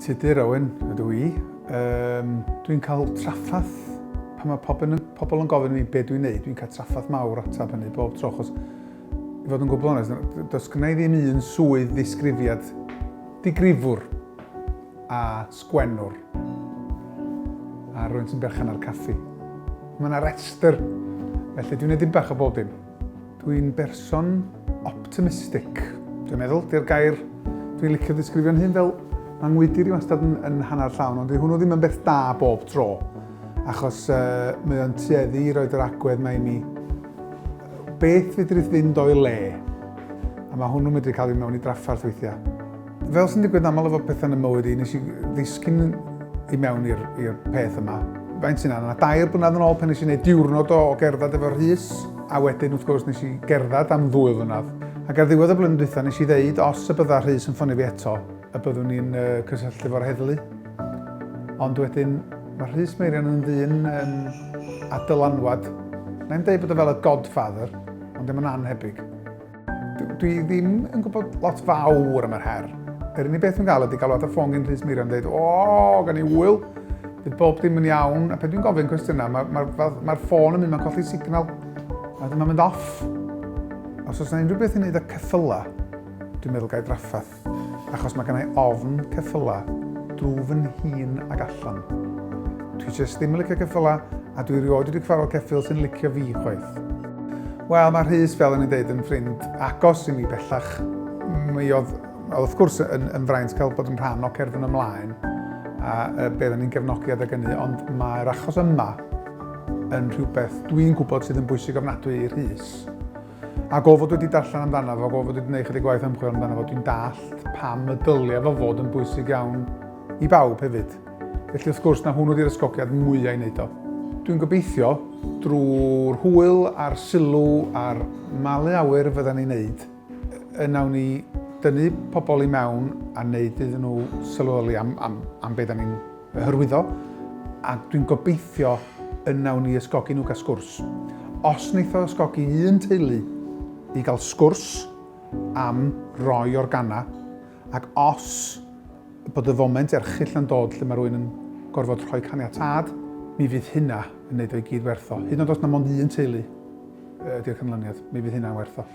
Tudur Owen ydw i. Um, dwi'n cael traffath pan mae pobl yn, pobl yn gofyn i mi be dwi'n neud, dwi'n cael traffath mawr atab hynny bob tro, achos i fod yn gwbl onest, does gynna i ddim un swydd ddisgrifiad digrifwr a sgwennwr a rwy'n sy'n berchen ar caffi. Mae yna restr, felly dwi'n neud dim bach o bob dim. Dwi'n berson optimistic, dwi'n meddwl, di'r gair dwi'n licio ddisgrifio'n hun fel mae ngwydyr i wastad yn, yn hanner llawn, ond hwnnw ddim yn beth da bob tro, achos uh, mae o'n tueddu i roed yr agwedd mae i mi beth fedrith fynd o'i le, a mae hwnnw'n medru cael fi mewn i drafferth weithiau. Fel sy'n digwydd yn aml efo pethau yn y mywyd i, nes i ddisgyn i mewn i'r peth yma. Faint sy'n yna? Dair blynedd yn ôl pan nes i wneud diwrnod o, o gerdded efo Rhys, a wedyn wrth gwrs nes i gerdded am ddwy flynedd. Ac ar ddiwedd y blwyddyn dwytha nes i ddeud os y bydda Rhys yn ffonio fi eto, y byddwn ni'n uh, cysylltu efo'r heddlu. Ond wedyn, mae Rhys Meirion yn ddyn um, a dylanwad. Na'i'm deud bod o fel y godfather, ond dim yn anhebyg. Dwi ddim yn gwybod lot fawr am yr her. Yr unig beth dwi'n gael ydy galwad y ffôn gen Rhys Meirion dweud, o, gan i wyl, bydd bob dim yn iawn. A pan dwi'n gofyn cwestiynau, mae'r ma, ma, ma ffôn yn mynd, mae'n colli signal, a wedyn mae'n mynd off. Os oes yna unrhyw beth i wneud â ceffylau, dwi'n meddwl gai drafferth. Achos mae gennau ofn ceffylau drwy fy nhîn ag allan. Dwi jyst ddim yn licio ceffylau a dwi rioed wedi cyfarfod ceffyl sy'n licio fi chwaith. Wel, mae Rhys, fel o'n i'n deud, yn ffrind agos i mi bellach. Mi oedd, wrth gwrs, yn, yn fraint cael bod yn rhan o Cerddwn Ymlaen a uh, be oedden ni'n gefnogi adeg hynny, ond mae'r achos yma yn rhywbeth dwi'n gwybod sydd yn bwysig ofnadwy i Rhys. Ac o fod wedi darllen amdano fo, ac o fod wedi gwneud chydig gwaith ymchwil amdano fo, dwi'n dallt pam y dylia fo fod yn bwysig iawn i bawb hefyd. Felly wrth gwrs na hwnnw di'r ysgogiad mwyaf i wneud o. Dwi'n gobeithio drwy'r hwyl a'r sylw a'r malu awyr fyddan ni'n neud, y nawn ni dynnu pobl i mewn a neud iddyn nhw sylweddoli am, am, am be da ni'n hyrwyddo, a dwi'n gobeithio y nawn ni ysgogi nhw gael sgwrs. Os wneith o ysgogi un teulu i gael sgwrs am roi organau, ac os bod y foment erchyll yn dod lle mae rhywun yn gorfod rhoi caniatâd, mi fydd hynna yn neud o i gyd werth o. Hyd yn oed os na mond un teulu ydy'r canlyniad, mi fydd hynna'n werth o.